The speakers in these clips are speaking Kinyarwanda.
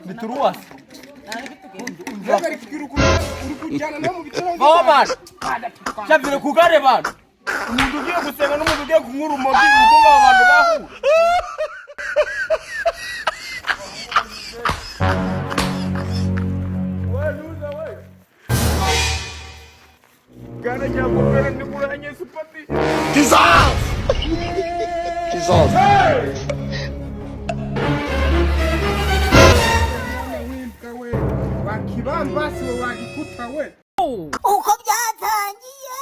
Ni turuwasi. Vaho bana. Cyavire ku gare bana. Umuntu ugiye gusenga n'umuntu ugiye kunywa urumogi ugomba abo bantu bahura. Gare nyakubahwa ndikuranye supati. Wimbwa we wakibambasi we wagikuta we. Uko byatangiye.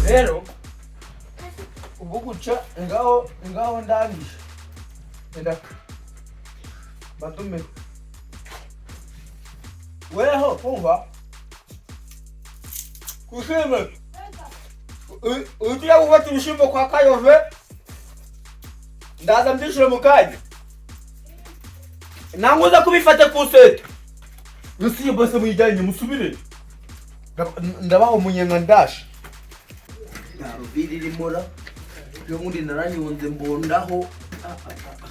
Rero ubu guca ngaho ngaho ndangije enda badume weho kumva kushime ugiye gufata ibishimbo kwa Kayove, ndaza mbyishyure mu kanya nangwa uza kubifata ku sete nusiye bose muyijyanye musubire. Ndabaha umunyenga ndashe nta ruviri irimo ra yo ubundi naranyonze mbondaho. Ah, ah, ah.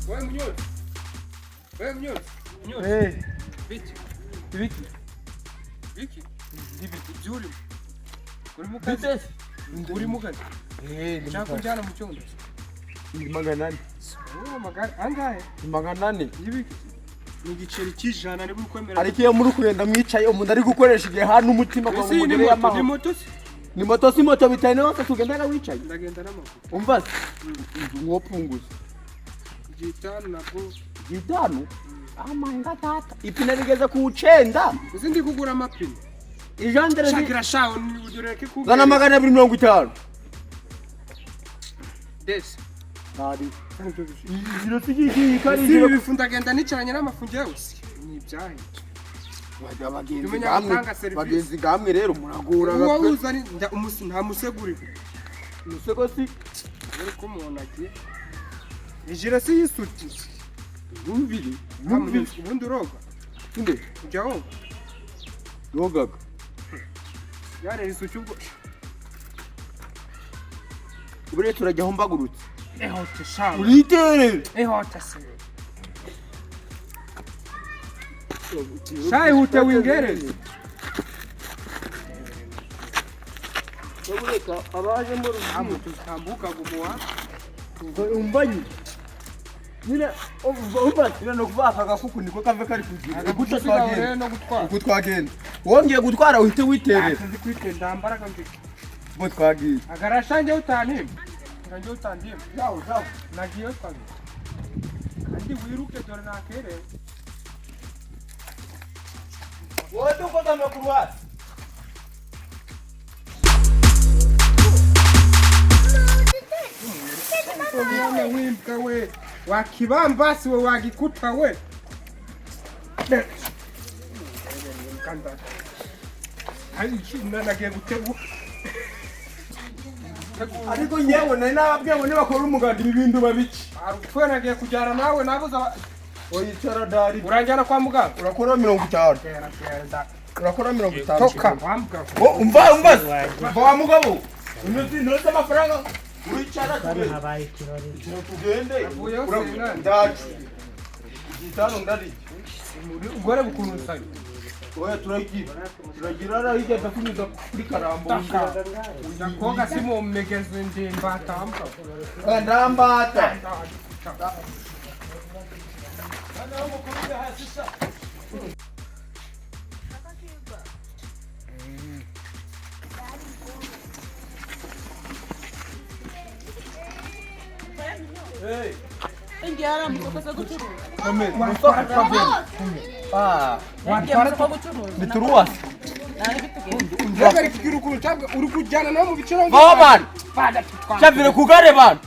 We munyotsi, we munyotsi. Eh, Biki? Ibiki? Biki ibiki byurimo uri mu kazi? Bitesi. Uri mu kazi? Eh, ndi Nshaka mu kazi. kujyana mu cyondo. Ni 400. Wowe amagare angahe? Ni 400. Y'ibiki? Ni igiceri cy'ijana niba uri kwemera. Ariko iyo muri kugenda mwicaye umuntu ari gukoresha igihe hano umutima kwa Ese iyi ni mugere moto ni y'amahoro. moto se? Ni moto si moto bitane hose tugendana wicaye. Ndagenda n'amaguru. Umva se. Mwopunguza. Igitanu nabwo. 5. Amanga tata. Ipine rigeze ku 9. Uzi ndi kugura amapine. Ijandere Shakira shawo ni ureke ku. zana 250. Desi. Ari. Ibyo bifu. Iro sigiki kari Si ibi bifu ndagenda nicaranye n'amafu njyewe si. Ni ibyahe. Bagenzi Tumenya gamwe. gutanga serivisi. Bagenzi gamwe rero muragura. Uwo uzani nda umusi nta museguri. Musego si Uri ko umuntu agiye. Ijira si yisuti. Numviri. Numviri. Ubundi uroga. Inde. Ujya woga. Yogaga. Yarera isuki ubwo. Ubure turajya aho mbagurutse. Ehote shawo. Uriterere. Ehote se. Shayi hute wingereze. Ureka abajemo. Ntabwo tutambuka gumuha. Umbanyi. Nyine umva nyine no kuva aka gafuku niko kave kari kugira. Gutya twagenda. no gutwara. Uko twagenda. Wongeye gutwara uhite witerera. Nzi kwitenda mbaraga mbi. Bo twagiye. Agarasha njye utanimba. Njye utandimba. Zawo zawo. Nagiye twagiye. Kandi wiruke dore nakerewe. Wowe dukoza amakuru hasi. Mwana wimbwa we wakibambasi we wagikuta we. Nagiye gutegura. Ariko nyewe nari nababwiye ngo nibakora umuganda ibi bintu babice. Arupfuye nagiye kujyana nawe nabuze Oyicara dari. uranjyana kwa muganga. Urakora 50. Gera gera. Urakora 50. Toka wambwa. Wo umva umva. Umva wa mugabo. Unyuze intoki amafaranga. Uricara tugende. Habaye ikirori. Tugende. Avuyeho Senani. Ndacu. 5 ndarije. Ugore bukuntu nsayo. Oya turagira. Turagira ara hirya ndakunyuza kuri Karambo. Taka. Ndakoga simumegeze ndimbata wambwa. Oya ndambata. Hey. Ngiye hariya mu isoko zo gucuruza. Ah, Ngiye mu isoko gucuruza. ni turuwasi. Nari bitugenda. Uri kujyana nawe mu biciro. Vaho bana. Cyavire ku gare bana.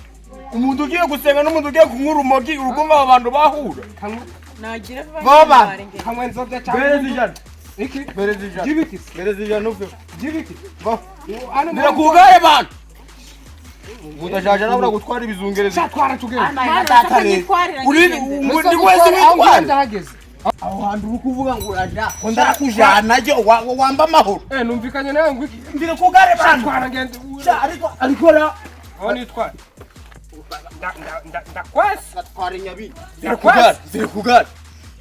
Umuntu ugiye gusenga n'umuntu ugiye kunywa urumogi, urukumva abo bantu bahura. Nagira Baba. Kanywa inzoga cyangwa Bereza 100. Iki? Bereza 100. Jibiki. Bereza 100 uve. Jibiki. Ba. Hano Ndira kugare bantu. Mudashaje nabura gutwara ibizungerezi. Shatwara tugende. Uri ndi wese witwara. Ndahageze. Aho hantu uri kuvuga ngo uraja. Ko ndarakujana je wamba amahoro. Numvikanye nawe ngo iki? Ndira kugare bantu. Shatwara ngende. Sha ariko ariko ra. Aho nitwara. Ndakwasi. Atwara nyabi. Ziri kugare. Ziri kugare.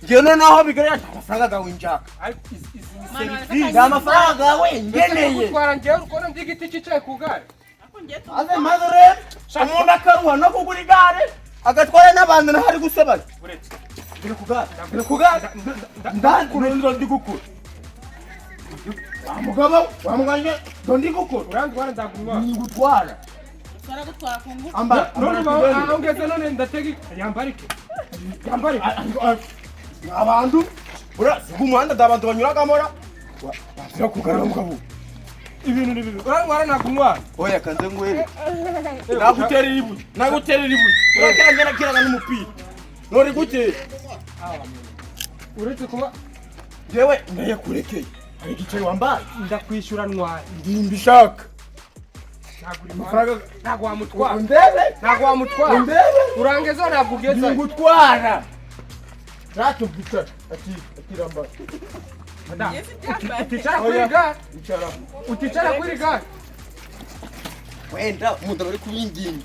Ngiye noneho bigarira amafaranga gawe njaka. Ariko izi Ni amafaranga gawe ngeneye. Gutwara ngewe urukono by'igiti cyicaye ku gare. Aze maze rero umuntu akaruha no kugura igare agatwara n'abantu ntahari gusebanya. Ziri kugare. Ziri kugare. Ndakuru ndi gukura. Wa mugabo wa muganje ndi gukura. Urantwara ndagumwa. Ni gutwara. Gutwara ku ngufu. Amba None aho ngeze none ndatega yambarike. Yambarike. Abantu ura umuhanda abantu banyuragamo ra. Wazira kugarura mugabo. Ibintu ni bibi. Urantwara nagumwa. Oya kanze ngwere. Naguterera ibuye. Naguterera ibuye. Urakira nakiraga n'umupira. Nori gute? Uretse kuba Jewe ndayakurekeye. Hari igiceri wambaye. Ndakwishyura ntwara. Ndimbishaka. Amafaranga ntago wamutwara. Undebe. Ntago wamutwara. Undebe. Urangeza ntabwo ugeze. Ngutwara. Rato bicara. Ati atiramba. Uticara kuri gare. Icara. Uticara kuri gare. Wenda umuntu bari kubinginga.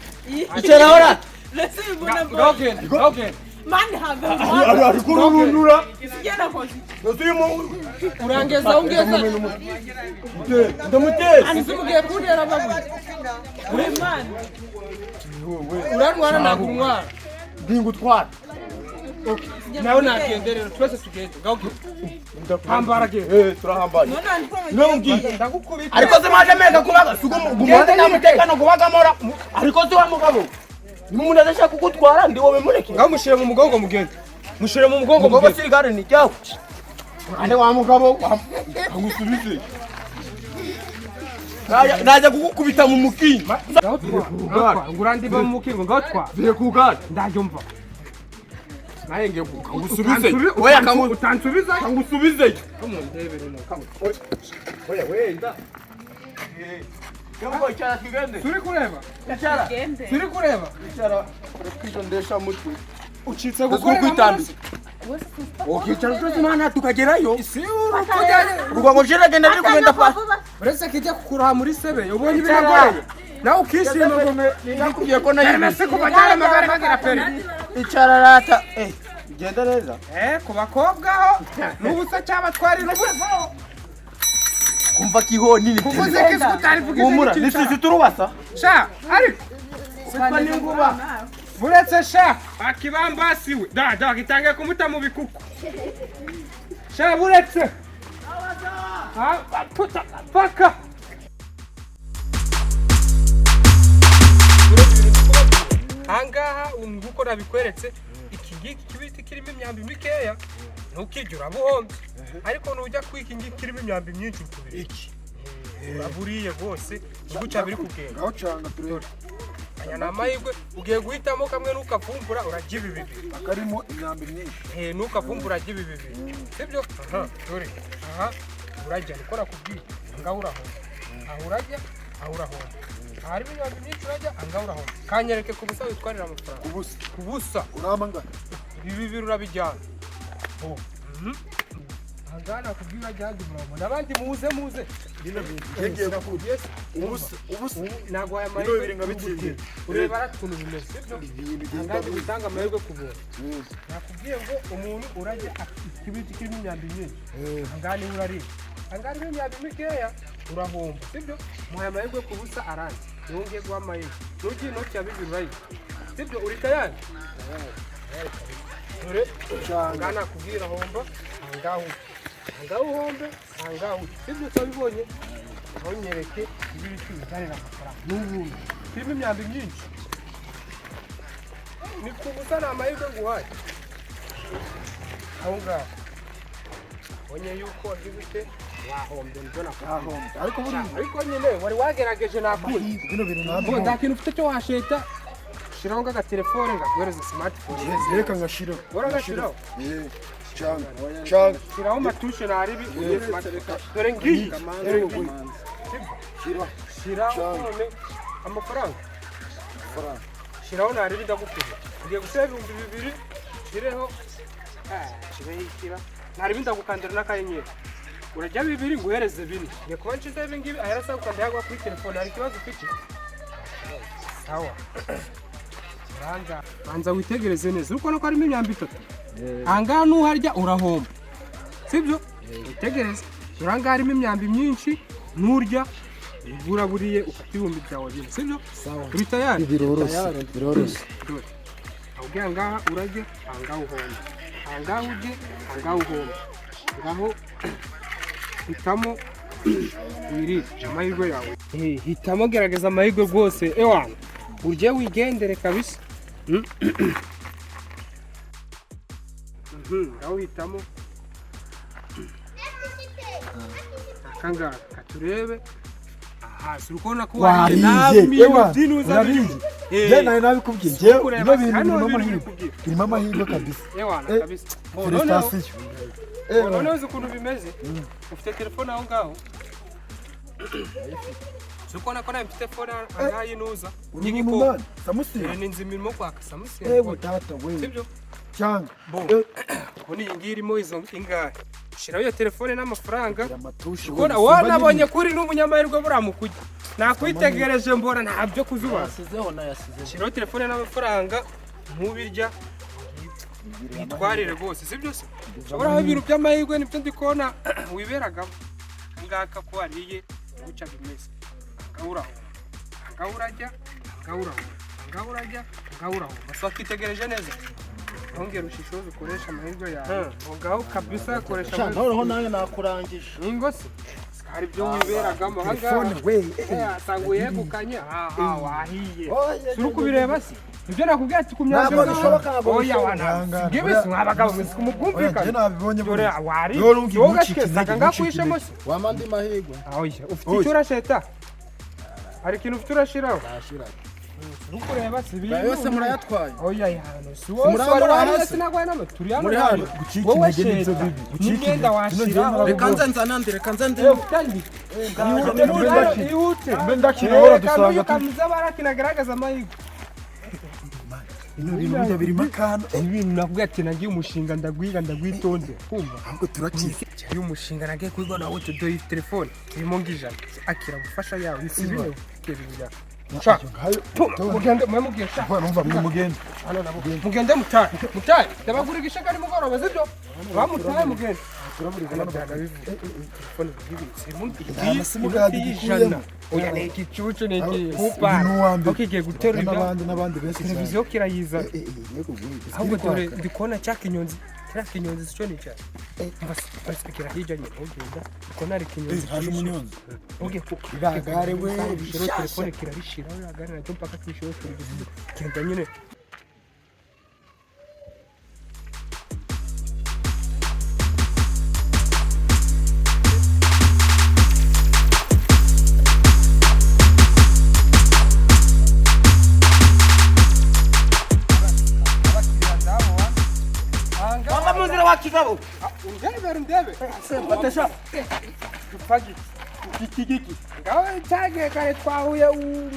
Icara ora. Lese ibona bwo. Okay. Okay. Man have. Ari kurunura. Isigera kozi. Urangeza ungeza. Ndamutera. Ese mugiye kuntera amabuye. Man. Urantwara nagumwara. Ndingutwara. Nawe nagende rero twese tugende. Ngaho hambara gende. Turahambaye. Nongii. Ndagukubita. Ariko se maje meka kubaga sugo umuhanda nyamutekano kubagamora. Ariko se wa mugabo. Ni umuntu adashaka kugutwara ndi wowe mureke. Ngaho mushire mu mugongo mugende. Mushire mu mugongo mugende. Mugabo sirigare ni cyawe. Ane wa mugabo ngusubize. Naja kugukubita mu mukingo. Ngaho twa. Ngurandiba mu mukingo ngaho twa. Zire kugare. Ndajyumva. Naye ngiye kugusubize. Oya kangu utansubiza. Kangusubize. Oya wenda. Kangu icara tugende. Turi kureba. Icara. Turi kureba. Icara. Kwitondesha mutwe. Ucitse gukora kwitambika. Ukicara twese mana tukagerayo. Si urukujyanye. Urwango jiragenda riri kugenda pa. Uretse kijya kukuroha muri sebe ubonye ibiragoye. Nawe ukishima ngo nakubwiye ko nayo. Mese kubajyana amagare bagira pere. Icara rata. Genda neza. Ku bakobwa ho n'ubusa cyabatwara n'ubusa. Kumva kiho nini. Kuvuze ko isuku utarivuga Humura, nisisi turubasa. Sha, ariko Sitwa n'inguba. Buretse sha, akibambasi we. Da, da gitangiye kumuta mu bikuku. Sha buretse. Ah, puta paka. Angaha nguko nabikweretse iki ngiki kibiti kirimo imyambi mikeya ntukijya urabuhombye ariko nujya kwiki ngiki kirimo imyambi myinshi ukubiri iki uraburiye rwose guca biri kugenda ngaho canga turebe aya ni amahirwe ugiye guhitamo kamwe nukavumbura urajya ibi bibiri akarimo imyambi myinshi nukavumbura urajya ibi bibiri sibyo aha dore aha urajya niko nakubwiye ngaho urahomba aho urajya aho urahomba harimo imyambi myinshi urajya angaho urahomba kanyereke ku busa witwarira amafaranga kubusa kubusa uramba ngana ibi bibiri urabijyana ahangana nakubwiye urajya handi murabona n'abandi muze muze ngiye gukura ubusa ubusa ntabwo aya bino mahirwe bibiri nkabitsindiye ureba ukuntu bimeze sibyo ibintu bigenda ahangana bitanga amahirwe ku buntu nakubwiye ngo umuntu urajya ikibiti kirimo imyambi myinshi ahangana niwe urarira ahangana irimo imyambi mikeya urahomba sibyo muhaye amahirwe ku busa aranze niwo ngiye guha amahirwe nugiye inoti ya bibiri urayiha sibyo uri tayari dore ahangana nakubwira homba ahangaha ahangaha uhombe ahangaha ujye sibyo utabibonye ntunyereke ibiti bizanira amafaranga n'ubundi kirimo imyambi myinshi ni ku busa ni amahirwe nguhaye aho ngaho ubonye yuko wagize ute wahombye nibyo nakubwiye ariko buriya ariko nyine wari wagerageje nakundi bino bintu ntabwo nta kintu ufite cyo washeta Shiraho ng'agatelefone ngaguhereza smartphone. Reka ngashiraho. Uragashiraho? Eh, cyangwa cyangwa Shiraho matushe naribi ugire smartphone. Dore ngiyi, dore ngiyi. Shira. Shiraho Cyangwa. none amafaranga. Amafaranga. Shiraho naribi ndagukunda. Ngiye gushyiraho 2000, shireho. Shireho ikira. Naribi ndagukandira n'akanyenyeri. Urajya bibiri nguhereze bine. Ngiye kuba nshizeho ibi ngibi ahera asa gukanda yagwa kuri telefone. Hari ikibazo ufite? Sawa. Banza, banza witegereze neza. Uri kubona ko harimo imyambi itatu. Ahangaha nuharya urahomba. Sibyo? Witegereze. Dore ahangaha harimo imyambi myinshi, nurya ubura buriye ufata ibihumbi byawe bine. Sibyo? Sawa. Uri tayari? Biroroshye, biroroshye. Dore. Ahubwo ahangaha urajya, ahangaha uhomba. Ahangaha ujye, ahangaha uhomba. Ngaho hitamo wirire amahirwe yawe. Hitamo, gerageza amahirwe rwose. Ewana, urye wigendere kabisa. Ngaho hitamo akangaka katurebe. Aha, si urikubona ko Wariye, nta ewa, bintu by'inuza urariye. birimo. Njye nawe nabikubwiye, njyewe Kureba, bino bintu hano birimo ibintu amahirwe, biri kubwira. birimo amahirwe kabisa. Ewana kabisa. Bo, noneho Félicitations. Ewa. noneho uzi ukuntu bimeze, ufite telefone aho ngaho, si ukubona ko nawe mfite phone ahangaha y'inuza Uri y'igikoko. umunani, Samusiri. Ni inzu imirimo kwaka Samusiri. Ewe data we. Sibyo? Cyangwa. Bo. Ubu iyi ngiyi irimo izo ingahe, shiraho iyo telefone n'amafaranga. Amatushe. Ubona wowe nabonye kuri n'umunyamahirwe buriya mu kujya nakwitegereje mbona nta byo kuzubaza. Nayasizeho, nayasizeho. Shiraho telefone n'amafaranga, ntubirya witwarire rwose, sibyo se? Ushobora aho ibintu by'amahirwe nibyo ndi kubona wiberagamo. Ngaka ko wariye guca bimeze, ahangaha urahomba, ahangaha urajya, ahangaha urahomba, ahangaha urajya, ahangaha urahomba. So wakitegereje neza, ntongere ushishoze, ukoreshe amahirwe yawe aho ngaho kabisa, koresha amahirwe. Noneho nanjye nakurangije. Ingo se hari ibyo wiberagamo ahangaha? Telefone we. Asanga uyegukanye aha wahiye, turi kubireba se ibyo nakubwiye ati ku Ntabwo myanzuro bishoboka, ntabwo oya bishoboka. wana ngibisi mwabagabo mwese Oya, kumubwumvikana. njye nabibonye Dore buriya. wari Dore umbwira wowe ntucike gashike intege, sanga ntucike ngakwishemo intege. se. Wampa andi mahirwe. Oya, ufite Oya. icyo urasheta, hari ikintu ufite urashiraho? Nashira. Ntukureba si ibintu Yose murayatwaye. Oya yano si wowe Muri si wari hano wariye hasi? sinagwaye nama turi hano Muri nawe. hano. Gucika Wowe intege nibyo sheta bibi. Gucika n'imyenda intege. washiraho. Reka nze nzanandi, reka nze ndi. Eh, ufite ihute, Mbe ihute. Mbe ndakina ahora dusanga turi. Kamiza barakina, garagaza amahirwe. Bino bintu burya birimo akantu. Ibintu nakubwiye ati nagiye umushinga ndagwiga ndagwitonde kumva. Ahubwo turakize. Uyu mushinga nagiye kwiga nawe, dore iyi telefone irimo ngijana, akira gufasha yawe isibire ibintu byawe. Ngayo. Mugende mwe mugiye sha. Numva mwe mugende. Hano nabo mugende mutahe, mutahe, ndabagura igishaka nimugoroba, sibyo? Bamutahe mugende. Telefone irimo Nta masimukadi gikuyemo. Oya, ni igicucu, ni Uyu igikupa. ni uwa mbere. Kigiye guterura ibya N'abandi, n'abandi benshi cyane. Televiziyo kirayizana. Ahubwo dore Kwaka. ndi kubona cya kinyonzi, kiriya kinyonzi cyo ni icyayi. Mbese kira hirya nyine ugenda ubona hari ikinyonzi. Haje umunyonzi. Ugiye ku Igare we, Shiro bishyashya. telefone kirarishira gare nacyo mpaka kwishyura televiziyo genda nyine. Wava mu nzira wa kigabo. Undebe, undebe. Batesha. Dupfagi. Iki giki. Ngaho cyagiye kare twahuye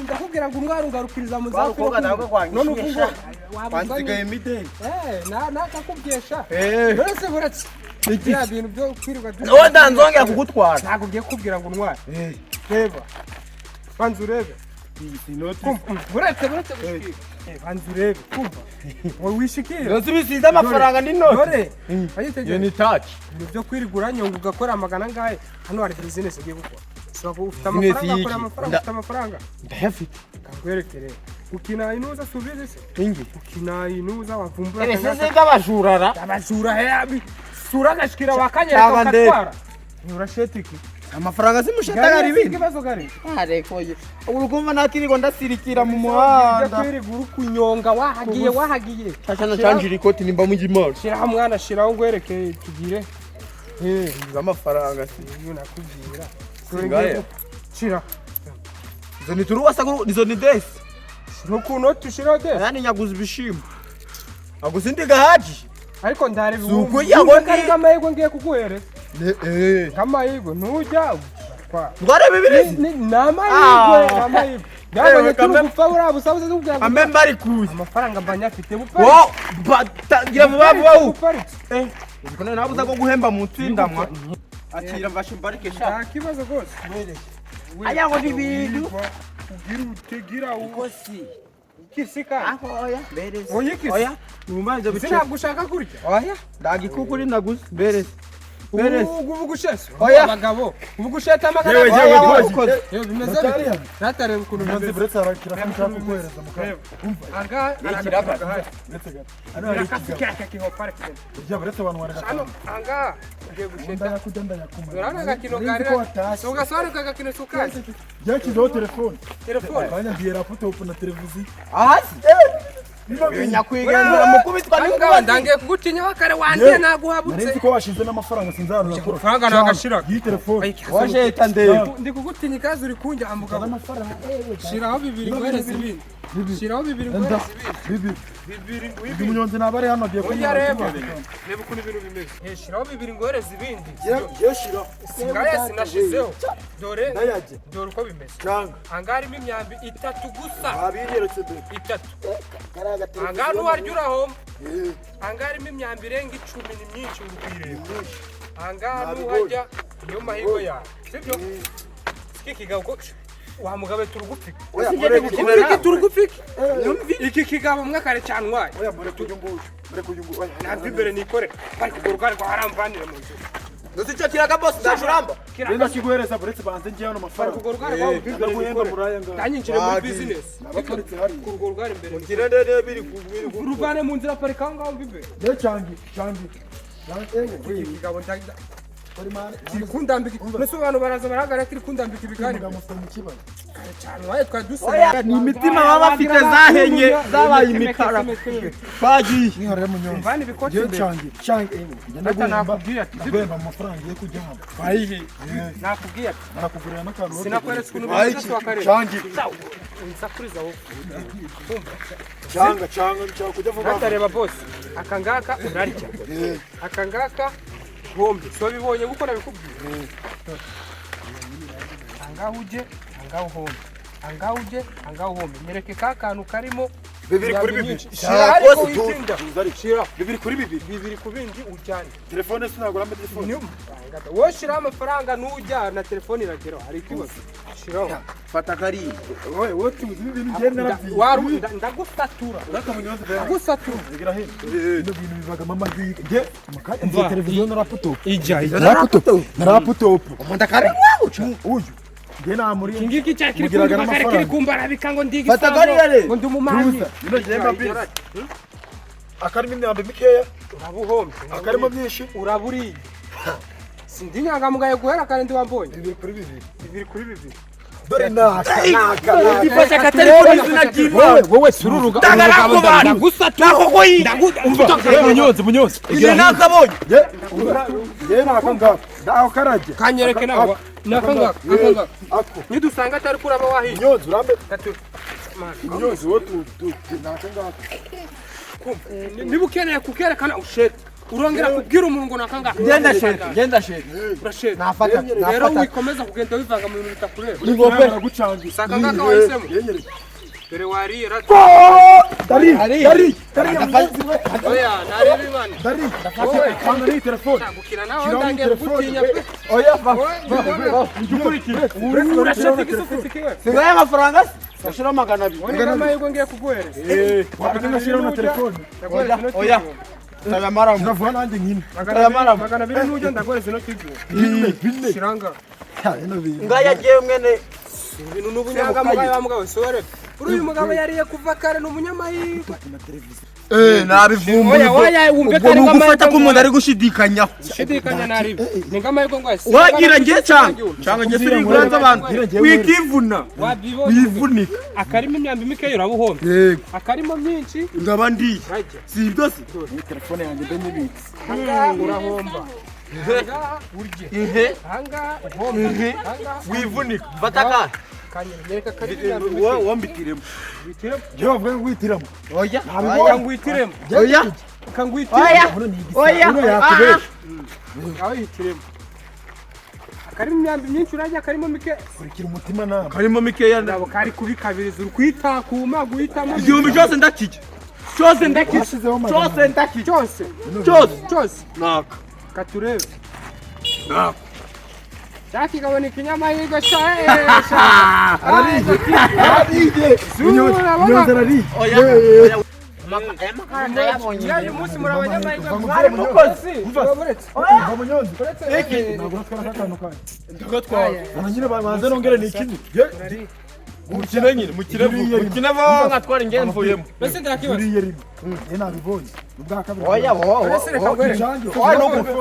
ndakubwira ngo umwari ungarukiriza mu Wa mukobwa nawe None kwanyishyuye ubu sha. ngo imideli. Eh, na nakakubwiye sha. Eh. Uretse buretse. Biriya bintu byo kwirirwa Nawe ndanzongera kugutwara. Ntabwo ngiye kukubwira ngo untware. Reba. Banza urebe. Kumva, buretse buretse gushikira. Banza urebe, kumva. Wowe wishikira. Yose bisize amafaranga n'inoti. Dore. Ayitegereje. Ni touch. Ibintu byo kwirigura nyungu ugakora amagana angahe, hano hari business ugiye gukora. Ushobora kuba ufite Business amafaranga, y'iki? akora amafaranga, ufite amafaranga. Ndayafite. Kakwereke rero. Ukina inuza subize se. Ingi. Ukina inuza wavumbura. Ese z'abajurara. Abajura he sura agashikira wakanyereka Cyangwa ndebe. ukatwara. Urashetiki. Amafaranga simusheta ari ibindi. Ikibazo gari. Arekoye. Urukumva nakirirwa ndasirikira mu Ibyo muhanda. kwirigura ukunyonga wahagiye wahagiye. Shasha canjira ikoti nimba mujimana. Shiraho mwana, shiraho ngwereke tugire. Eh, Amafaranga si. iyo nakubwira. Singaya. Shira. Izo ni turuwasa izo ni desi. Shira ku noti ushiraho de. Yani nyaguza ibishimbo. Aguze indi gahagije. Ariko ndareba Si ukurya ngo ni- kari kamahirwe ngiye kuguhereza. Kamahirwe ntujya kwa. Ndware bibiri. Ni amahirwe, ni amahirwe. Byabonye turi gupfa buriya busa busa kugira ngo Ambe mbari kuye. amafaranga mbanyafite bupfa. Wo, batangira vuba vuba u. Buparitse. Ubwo nawe uza ko guhemba mu tsinda mwa. Akira mvashe mbarike sha. Nta kibazo rwose. Aya ngo ni ibintu. Ugira utegira Kosi. ukisika. Aho oya mbereze. Oyikisi. Oya. Numanze bice. Sinabwo ushaka kurya. Oya. Ndagikukuri naguze mbereze. Mbereze. Ubu ushese. Oya. Abagabo. Ubu usheta amagana. Yewe, yewe, Oya, bozi. ukoze. Yewe bimeze Ndacyari bite? hano. Natareba ukuntu Munyonzi bimeze. buretse harakira ko nshaka kuguhereza mu kanya. Umva, Anga aragahari. buretse gato. Hano hari ikigabo. Ujya buretse abantu wareka Hano anga ngiye gusheta. ndayakujya ndayakumara. Urabona agakino Nari nzi karira. ko watashye. Ugasobanura agakino sukazi. Byashyizeho telefone. Telefone. Banyagiye laptop na televiziyo. Ahasi. Nyakwigendera mukubitwa Anga n'inkuba. ndangiye kugutinya wakare wanjye Yewe. naguhabutse. Nari nzi ko washinze n'amafaranga sinzi ahantu yakura. Amafaranga nagashiraga. Iyi telefone. Washeta ndebe. Ndi kugutinya ikaze uri kunjya mugabo. Amafaranga. Shiraho bibiri nguhereze ibindi. Shiraho bibiri nguhereze ibindi. Bibiri. Bibiri Uyu nguhe munyonzi naba ari hano agiye Ujya kunyura. reba. Reba ukuntu ibintu bimeze. Shiraho bibiri nguhereze ibindi. Yewe shira. Ngaya sinashizeho. Dore Ndayajya. dore uko bimeze. Cyangwa. Anga harimo imyambi itatu gusa. Abinyeretse mbere. Itatu. Anga nuwarya urahomba. Anga harimo imyambi irenga 10 ni myinshi uri kuyireba. Anga nuhajya niyo mahirwe yawe. Sibyo? Iki kigabo ko wa mugabe turugupfika. Iki turugupfika. Iki kigabo mwe kare cyantwaye. Oya mureke uyu nguyu. Mureke uyu nguyu. Oya. Ntabwo imbere nikore. Bari kugura rwa haramvanire mu nzu. Nzi icyo kiraga boss ndashuramba. Renda kiguhereza buretse banze ngiye hano Bari amafaranga. kugura rwa imbere Ndaguhemba nikore. muri aya ngaya. Ndanyinjire muri business. Nabaparitse hariya. Kurwo rugari imbere. Kirende biri kubiri. Uruvane mu nzira parika aho ngaho mbibe. Yewe cyangi. Cyangi. Ewe. Iki kigabo ndagida. Kuri mani. Kiri kundambika. Mbese abantu baraza barahagarara kiri kundambika ibigari. Umugabo ufite mu kibazo. Cyane waye twari dusenga. Ni imitima baba bafite zahenye zabaye imikara. Bagiye. Mwihorere munyonzi. Mvana ibikoti Yewe imbere. cyangi. Cyangi. Ewe. Ngenda Data guhemba. nakubwiye ati Ndaguhemba mu mafaranga ngiye kujya hano. Bayihe. Nakubwiye ati Narakugurira n'akantu. sinakweretse ukuntu bimeze twakareba. Cyangi. Unsakuriza wowe. Cyanga cyanga nshaka kujya vuba. Natareba boss. Aka ngaka urarya. Aka ngaka bombi. So bibonye kuko nabikubwiye. Angaha ujye, angaha uhombe. Angaha ujye, angaha uhombe. Nyereke ka kantu karimo Bibiri kuri bibiri. Shira ariko witinda. Shira. Bibiri kuri bibiri. Bibiri ku bindi ujyane. Telefone sinagura ama telefone. Niyo wowe shiraho amafaranga nujya na telefone irageraho. Hari ikibazo. Shiraho. Fata kariya. Wowe wowe tuzi ibi bintu ngenda narabyiye. Waru ndagusatura. Data munyonzi bera. Ndagusatura. Egera hino. Bino bintu bivagamo amahirwe. Nge mukanya ngiye televiziyo na laptop. Ijya ijya. Na laptop. Na laptop. Umuntu akarengwa Uyu. Nge namuri. Ngiki cya kiri Mugiraga kumba kare kiri n'amafaranga. kumbarabika ngo ndiga Fata kariya rero. ngo ndi umumanyi. Tuza. Bino ngemba bizi. Akarimo imyambi mikeya. Urabuhombye. Akarimo myinshi. Uraburiye. Sindi inyangamugayo guhera kare ndi wambonye. Bibiri kuri bibiri. Bibiri kuri bibiri. Dore naka naka. Ifasha akatelefoni izina ry'Imana. Wowe sururuga. Ndagara ku bantu. Ndagusatura. Nako yi. Munyonzi munyonzi. Ije nakabonye. Nge nge naka ngaka. Ndaho karajye. Kanyereke nawe. Naka ngaka. Naka ngaka. Ako. Nidusanga atari kuraba wahiye. Munyonzi urambe. Tatu. Man. Munyonzi wowe tu tu naka ngaka. Niba ukeneye kukerekana ushete. Urongera kubwira umuntu ngo naka ngaka. Genda shete, genda shete. Urashete. Nafata, Rero nafata. wikomeza kugenda wivanga mu bintu bitakureba. Ni baragucangira. Saka ngaka wahisemo. Dore wariye rata. Dari dari dari munyonzi we. Oya, nareba Imana. Dari. Kanda ni telefone. Gukina nawe Shiraho ndangiye telefone. kugutinya pe. Oya va. Urashaka igisufi kiwe. Singaya amafaranga se? Ndashira 200. Wowe n'amahirwe ngiye kuguhereza. Wapita ngashyiraho na telefone. Ndaguhereza inoti Oya. y'igihumbi. Tayamara. Ndavuga nanjye nkine. 200 nujya ndaguhereza inoti y'igihumbi. Bine bine. Shiranga. Bino bintu. Ngaya jewe mwene Ibintu ni ubunyangamugayo wa mugabo si wowe. Uri uyu mugabo yariye kuva kare ni umunyamahirwe. Nabivumbuye. Oya oya wumve Ubwo kare ni ugufata ko umuntu ari gushidikanyaho. Shidikanya naribi. Ni ngamahirwe ngo ese. Wagira ngiye cyangwa cyangwa ngiye siri kuranza abantu. Wikivuna. Wabibonye. Wivunika. Akarimo imyambi mikeya urabuhombye. Yego. Akarimo myinshi Ngaba ndiye. urajya. Si ibyo se? Telefone yanjye mbe nyibitse. Ahangaha urahomba. Ahangaha urye. Ihe. Ahangaha uhombe. Ahangaha Wivunika. Fata ka. Kanyereka kari imyambi Wowe mikeya. wambitiremo. Witiremo. Njyewe bavuga ngo witiramo. Oya. Ntabibonye. Kangwitiremo. Oya. Kangwitiremo. Buno ni igisabo. Oya. Buno yakubesha. Aho yitiremo. Akarimo imyambi myinshi urajya karimo mike. Kurikira umutima nama. Karimo mikeya. Ntabwo kari kubikabiriza uri kwitakuma guhitamo. 1000 cyose ndakijya. Cyose ndakijya. Wasizeho magana. Cyose ndakijya. Cyose. Cyose. Cyose. Naka. Katurebe. Naka. Cyakigabona ikinyamahirwe sha. Arariye. Arariye. Munyonzi arariye. Oya. Eh, Aya makara ndayabonye. Uyu munsi muri abanyamahirwe Uva mwari Munyonzi. mukozi. Uva. Uretse. Uva Munyonzi. Uretse. Ntabwo uratwara akantu kanjye. Ndagatwara. Aba nyine babanze nongere ni ikindi. Mukine nyine, mukine vuba. Mukine vuba nkatwara ingendo mvuyemo. Mbese ndakibaza. Uriye rimwe. Njye nabibonye. Ubwa kabiri. Oya wowe. Uretse reka ngwere. Icyange.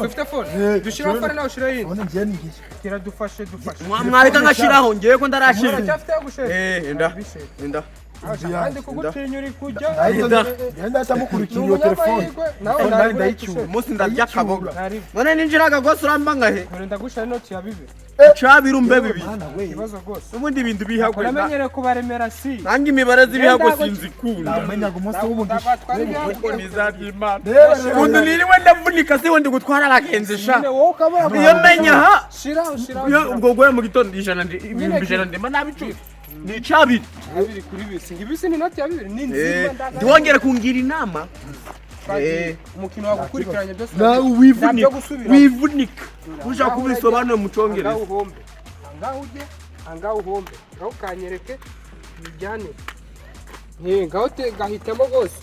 Ufite phone. Eh, Dushiraho phone nawe ushiraho iyindi. None njye ni ngiye. Kiradufashe dufashe. Mwareka nkashiraho ngiye ko ndarashira. Uracyafite yo gushira. Eh, enda. Enda. Kandi kugutinya uri kujya. Ndahita ndahita mukurikira iyo telefone. Nawe Nawe nari ndayicyura. Umunsi ndarya akaboga. Nari None ninjiraga rwose uramba nkahe? dore ndagusha inoti ya bibiri. Cabiri umbe bibiri. Mwana we. Ikibazo rwose. Ubundi ibintu bihagwe. Uramenyere kubaremera si. Nange imibare z'ibihago sinzikunda. Namenyaga umunsi w'umugisha. Ndabatwara ibyago. Kuko nizaryimana. Reba, reba, Ukuntu reba. niriwe ndavunika si wundi gutwara abagenzi sha. Nyine wowe ukabura. Iyo menya ha. Shiraho shiraho. Iyo ubwo guhera mu gitondo ijana 100,000 ndema nabicumi. Ni icabiri. Bibiri kuri bibiri. Singa ibisi ni inoti ya bibiri. Ni nzima ndagaye. Ntiwongere kungira inama. Umukino wagukurikiranye byose. Nawe wivunika. Ntabyo gusubira. Wivunika. Ushaka kubisobanura mu cyongereza. Angaho uhombe. Angaho ujye. Angaho uhombe. Ngaho ukanyereke. Bijyane. Ngaho gahitamo rwose.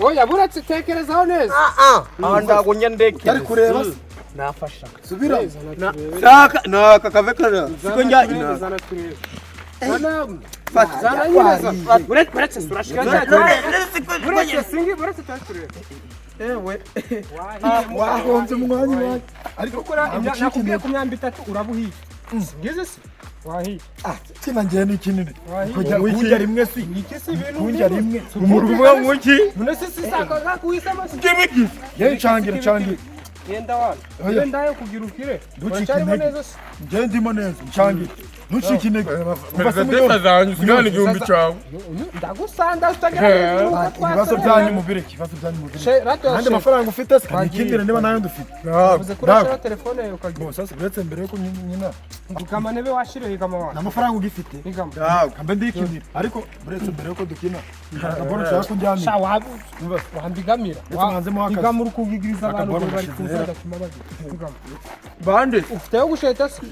Oya buretse tekerezaho neza. Aha ntabwo njya ndekera. Utari kureba se. Nafasha. Subira. Saka naka kave kara. Siko njya inaka. Zana turebe. Zana zana nyine zana. Buretse buretse surashika cyane. Buretse singi buretse turebe. Ewe. Wahombye umwanya wawe. Ariko Gukora ntabwo nakubwiye ucika ku myambi itatu urabuhiye. Singize se. Wahiye. Kina njye ni kinini. Wahiye. Kujya kunjya rimwe si. Iki si ibintu Kunjya rimwe. Umuntu uvuga ngo iki? None se sisako zakuhisemo se. Kibiki. Yewe ncangira ncangira. Yenda wana. Oya. Yenda yo kugira ukire. Ntucike Uracyarimo intege. neza se. Njye ndimo neza ncangira. Ntucike intege. Umva se Mercedes Munyonzi. azanye usigane 1000 cyawe. Ndagusanda utagira Ibibazo byanyu mubireke. Ibibazo byanyu mubireke. Nandi mafaranga ufite se kanikindire niba nayo ndufite. Uvuze kuri Ntabwo. telefone yawe ukagira. Bo sasa uretse mbere yuko nyina Igama nebe washire igama wana. nta mafaranga ugifite. Igama. Kambe ndikinira. Ariko uretse mbere yuko dukina. Akaboro nshaka kunjyanira. Sha wabu Umva se. wambigamira. Ndetse mwanzemo akazi. Igama uri kugigiriza abantu Akaboro ngo bari gashize kuza hera. gatuma bagira. Igama. Bande. Ufite yo gusheta se.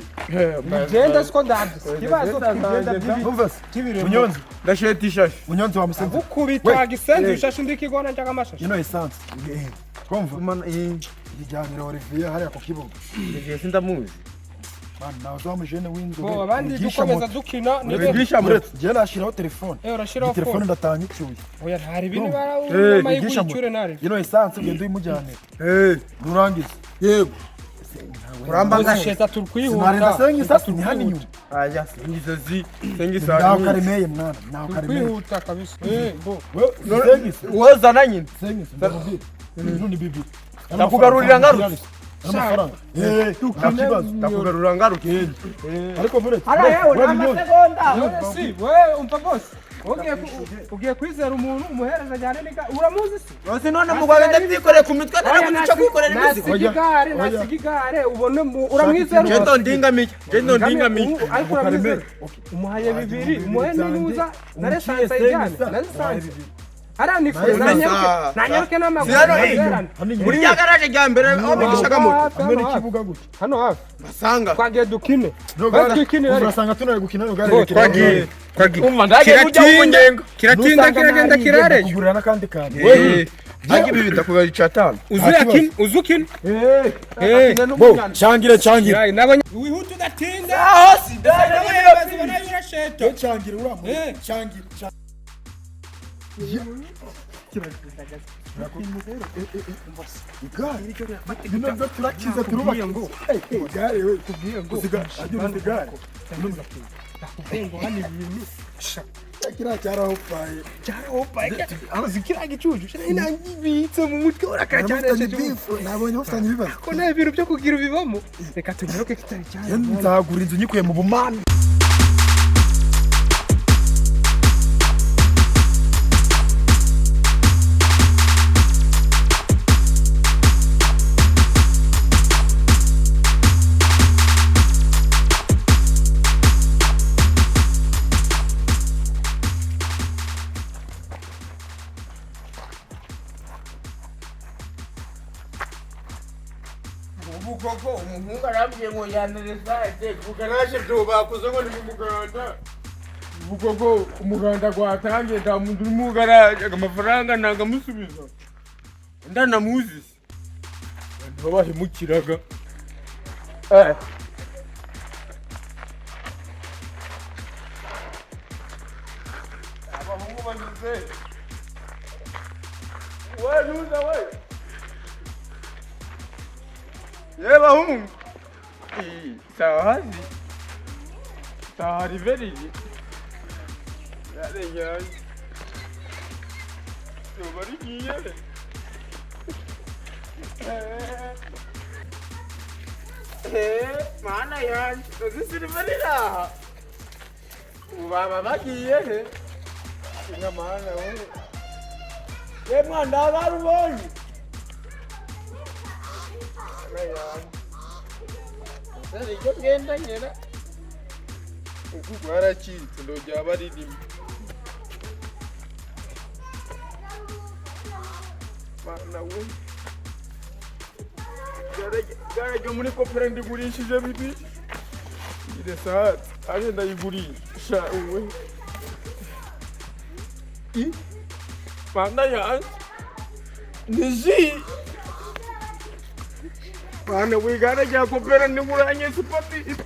Bigenda siko ndabyo. Ikibazo kigenda by'ibi. Umva se. Kibiremo. Munyonzi. Ndasheta ishashi. Munyonzi wa musenzi. Gukubita gisenzi ushashe undi kigona njaka amashashi. Ino essence. Twumva. Ikiganiro Olivier hariya ku kibuga. Olivier sindamuzi. Mani nawe uza mujene w'inzobe. Bo abandi wigisha dukomeza moto. dukina nibe. Wigisha moto. Uretse njye nashyiraho telefone. Eh urashiraho Iyi telefone phone. ndatanga icyuye. Oya ntari bini No. bara Eh, amahirwe wigisha moto. icyure ntari. Ino essence ugenda uyimujyanira. Eh. Nurangiza. Yego. Uramba nkahe? Gusheta turi Sinarenza kwihuta. sengi sasa ni hano inyuma. Aya singize zi. Sengisa. Nawe karemeye mwana. Nawe Turi karemeye. kwihuta kabisa. Eh bo. Wewe sengisi. Wozana nyine. Sengisi ndakubwira. Ibintu ni bibi. Ndakugarurira ngarutse. Amafaranga. Eh, nta kibazo. Ndakugarurira ngarutse. Ariko vuretse. None si wewe umva boss. Ugiye kwizera umuntu umuhereza ajyane n'iga uramuzi se? Rose none mugwaga ndabyikoreye ku mitwe naraguca kwikorera imizigo. Nasiga igare, Oya. nasiga igare ubone uramwizera. Njye ndondingamiye. Njye ndondingamiye. Ariko uramwizera. Umuhaye bibiri, umuhe n'inuza na lisansi ayijyane, na lisansi. Hariya ni kure, nanyaruke, nanyaruke n'amaguru. Zirano, nazerane. Muri rya garaje rya mbere aho bigishaga moto. Hafi, Hamwe hano hafi. n'ikibuga gutya. Hano hafi. Basanga. Twagiye dukine. Bari twikinire ariko. Urasanga tunari gukina no gare. Twagiye. Twagiye. Umva ndagiye kujya mu ngengo. Kiratinda kiragenda kirareyo. Kugurira n'akandi kantu. Eh. Ariko ibi bitakugarura icatanu. Uzu uzukina. Eh. Bo, changira changira. Wihuta udatinda. Aho si ndaje. Urasheta. Changira uramu. Changira. Nakubikiraga. Igare bino byo turakiza turubaka ngo igare we kubwiye ngo usiga ajya igare. Nakubwiye ngo hano ibintu sha Kiriya cyarahopaye. Cyarahopaye aho kiriya gicucu nangibitse mu mutwe urakara cyane. Mufitanye beef, nabonye mufitanye ibibazo. Ko nta bintu byo kugira ubibamo, reka tunyaruke kitari cyane. Nzagura inzu nyikuye mu bumana. Ubu koko umuhungu arambwiye ngo yanarezade kugaraje byo bakoze ngo ni mu muganda. Ubu koko umuganda gwatangiye, nta muntu uri mu garaje, amafaranga ntangamusubiza ndanamuzi se abantu babahemukiraga. Abahungu banyuze we nuza we ye bahungu. Sawa hazi sawa riveriri yarengeje yoba rigiye. Mana yanjye, uzi siliva aha ubu baba bagiye he? Inka mana we, ye mwana barubonye. Mana yanjye, hari iryo bwenda nyera uku rwaracitse ndo ryaba ririmo. Mana we, igare ryo muri kopera ndigurishije bibi ire sati aje ndayigurisha uwe. I mana yanjye, ni ji mana we, igare rya kopera ndiguranye sipati.